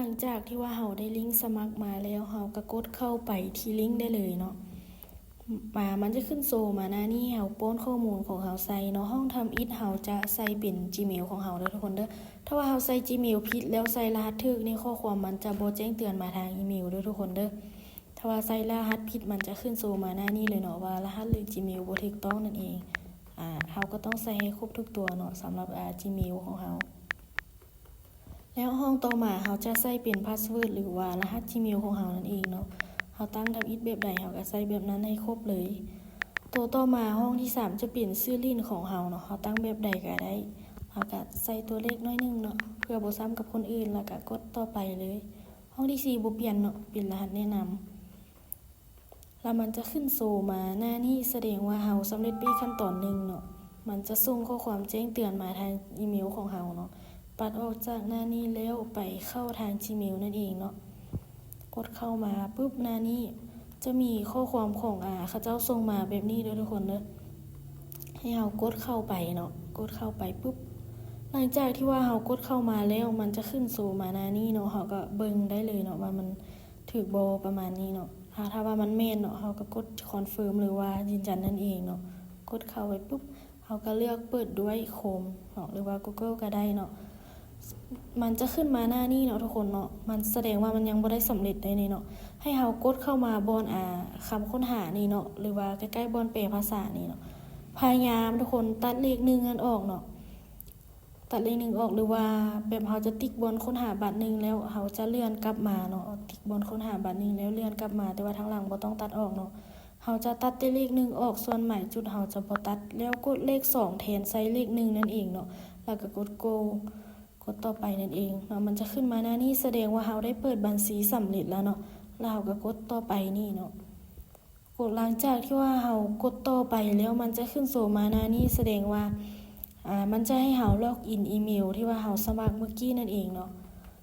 ຫຼັງຈາກທີ່ວ່າເຮົາໄດ້ລິ້ງສະໝັກມາແລ້ວ ເຮົາກໍກົດເຂົ້າໄປທີ່ລິ້ງໄດ້ເລີຍເນາະ. ມາ ມັນຈະຂຶ້ນໂຊມາໜ້ານີ້ ເຮົາປ້ອນຂໍ້ມູນຂອງເຮົາໃສ່ເນາະ. ຫ້ອງທຳອິດເຮົາຈະໃສ່ເປັນ Gmail ຂອງເຮົາເດີທຸກຄົນເດີ. ຖ້າວ່າເຮົາໃສ່ Gmail ຜິດແລ້ວໃສ່ລະຫັດຖືກນີ້ ຂໍ້ຄວາມມັນຈະບໍ່ແຈ້ງເຕືອນມາທາງອີເມວເດີທຸກຄົນເດີ. ຖ້າວ່າໃສ່ລະຫັດຜິດ ມັນຈະຂຶ້ນໂຊມາໜ້ານີ້ເລີຍເນາະ ວ່າລະຫັດ ຫຼື Gmail ບໍ່ຖືກຕ້ອງນັ້ນເອງ. ອາ ເຮົາກໍຕ້ອງໃສ່ໃຫ້ຄົບທຸກຕົວເນາະ ສຳລັບ ອາ Gmail ຂອງເຮົາ. ແລ້ວຫ້ອງຕໍ່ມາເຮົາຈະໃສ່ເປັນພາສເວີດ ຫຼືວ່າລະຫັດ Gmail ຂອງເຮົານັ້ນເອງເນາະ. ເຮົາຕັ້ງທຳອິດແບບໃດ ເຮົາກໍໃສ່ແບບນັ້ນໃຫ້ຄົບເລີຍ. ໂຕຕໍ່ມາ ຫ້ອງທີສາມຈະເປັນຊື່ຫຼິ້ນຂອງເຮົາເນາະ, ເຮົາຕັ້ງແບບໃດກໍໄດ້. ເຮົາກໍໃສ່ຕົວເລກໜ້ອຍໜຶ່ງເນາະ ເພື່ອບໍ່ຊ້ຳກັບຄົນອື່ນ ແລ້ວກໍກົດຕໍ່ໄປເລີຍ. ຫ້ອງທີສີ່ບໍ່ປ່ຽນເນາະ ເປັນລະຫັດແນະນຳ. ລະມັນຈະຂຶ້ນໂຊມາໜ້ານີ້ ສະແດງວ່າເຮົາສຳເລັດໄປຂັ້ນຕອນໜຶ່ງເນາະ. ມັນຈະສົ່ງຂໍ້ຄວາມແຈ້ງເຕືອນມາທາງອີເມວຂອງເຮົາເນາະ. ປັດອອກຈາກໜ້ານີ້ແລ້ວໄປເຂົ້າທາງ Gmail ນັ້ນເອງເນາະ. ກົດເຂົ້າມາປຶບ ໜ້ານີ້ຈະມີຂໍ້ຄວາມຂອງ ອາ ເຂົາເຈົ້າສົ່ງມາແບບນີ້ເດີທຸກຄົນເດີ. ໃຫ້ເຮົາກົດເຂົ້າໄປເນາະ, ກົດເຂົ້າໄປປຶບ ຫຼັງຈາກທີ່ວ່າເຮົາກົດເຂົ້າມາແລ້ວ ມັນຈະຂຶ້ນໂຊມາໜ້ານີ້ເນາະ. ເຮົາກໍເບິ່ງໄດ້ເລີຍເນາະວ່າມັນ ຖືກບໍ່ ປະມານນີ້ເນາະ. ຖ້າ ຖ້າວ່າມັນແມ່ນເນາະ ເຮົາກໍກົດຄອນເຟີມ ຫຼືວ່າຢືນຢັນນັ້ນເອງເນາະ. ກົດເຂົ້າໄປປຶບ ເຮົາກໍເລືອກເປີດດ້ວຍໂຄຣມເນາະ ຫຼືວ່າ Google ກໍໄດ້ເນາະ. ມັນຈະຂຶ້ນມາໜ້ານີ້ເນາະທຸກຄົນເນາະ. ມັນສະແດງວ່າມັນຍັງບໍ່ໄດ້ສຳເລັດໄດ໋ນີ້ເນາະ. ໃຫ້ເຮົາກົດເຂົ້າມາບ່ອນ ອາ ຄຳຄົ້ນຫານີ້ເນາະ ຫຼືວ່າໃກ້ໆບ່ອນແປພາສານີ້ເນາະ. ພະຍາຍາມທຸກຄົນຕັດເລກໜຶ່ງນັ້ນອອກເນາະ. ຕັດເລກໜຶ່ງອອກ ຫຼືວ່າແບບເຮົາຈະຕິກບ່ອນຄົ້ນຫາບາດໜຶ່ງແລ້ວເຮົາຈະເລື່ອນກັບມາເນາະ, ຕິກບ່ອນຄົ້ນຫາບາດໜຶ່ງແລ້ວເລື່ອນກັບມາ ແຕ່ວ່າທາງຫຼັງບໍ່ຕ້ອງຕັດອອກເນາະ. ເຮົາຈະຕັດແຕ່ເລກໜຶ່ງອອກ ສ່ວນໝາຍຈຸດເຮົາຈະບໍ່ຕັດ ແລ້ວກົດເລກສອງແທນໃສ່ເລກໜຶ່ງນັ້ນເອງເນາະ ແລ້ວກໍກົດ Go ກົດຕໍ່ໄປນັ້ນເອງເນາະ. ມັນຈະຂຶ້ນມາໜ້ານີ້ ສະແດງວ່າເຮົາໄດ້ເປີດບັນຊີສຳເລັດແລ້ວເນາະ, ແລ້ວເຮົາກໍກົດຕໍ່ໄປນີ້ເນາະ. ກົດ ຫຼັງຈາກທີ່ວ່າເຮົາກົດຕໍ່ໄປແລ້ວ ມັນຈະຂຶ້ນໂຊມາໜ້ານີ້ ສະແດງວ່າ ອາ ມັນຈະໃຫ້ເຮົາລັອກອິນອີເມວທີ່ວ່າເຮົາສະໝັກເມື່ອກີ້ນັ້ນເອງເນາະ.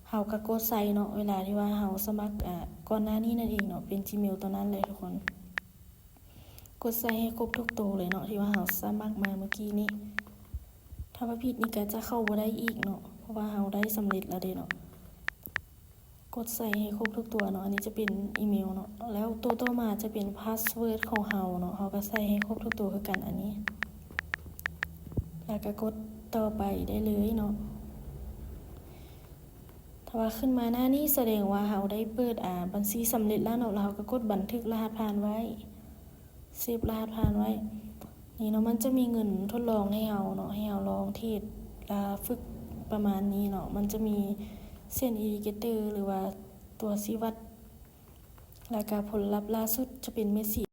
ເຮົາກໍກົດໃສ່ເນາະ ເວລາທີ່ວ່າເຮົາສະໝັກ ອາ ກ່ອນໜ້ານີ້ນັ້ນເອງເນາະ, ເປັນ Gmail ຕົວນັ້ນເລີຍທຸກຄົນ. ກົດໃສ່ໃຫ້ຄົບທຸກໂຕເລີຍເນາະ ທີ່ວ່າເຮົາສະໝັກມາເມື່ອກີ້ນີ້. ຖ້າວ່າຜິດນີ້ກໍຈະເຂົ້າບໍ່ໄດ້ອີກເນາະ ເພາະວ່າເຮົາໄດ້ສຳເລັດແລ້ວເດ້ເນາະ. ກົດໃສ່ໃຫ້ຄົບທຸກຕົວເນາະ. ອັນນີ້ຈະເປັນອີເມວເນາະ ແລ້ວໂຕຕໍ່ມາຈະເປັນພາສເວີດຂອງເຮົາເນາະ, ເຮົາກໍໃສ່ໃຫ້ຄົບທຸກໂຕຄືກັນອັນນີ້ ແລ້ວກໍກົດຕໍ່ໄປໄດ້ເລີຍເນາະ. ຖ້າວ່າຂຶ້ນມາໜ້ານີ້ ສະແດງວ່າເຮົາໄດ້ເປີດ ອາ ບັນຊີສຳເລັດແລ້ວເນາະ, ແລ້ວເຮົາກໍກົດບັນທຶກລະຫັດຜ່ານໄວ້ ເຊບລະຫັດຜ່ານໄວ້. ນີ້ເນາະ ມັນຈະມີເງິນທົດລອງໃຫ້ເຮົາເນາະ ໃຫ້ເຮົາລອງເທຣດ ລະຝຶກປະມານນີ້ເນາະ. ມັນຈະມີເສັ້ນອິນດິເຄເຕີ ຫຼືວ່າຕົວຊີ້ວັດ ແລ້ວກະຜົນລັບລ່າສຸດຈະເປັນເມັດສີ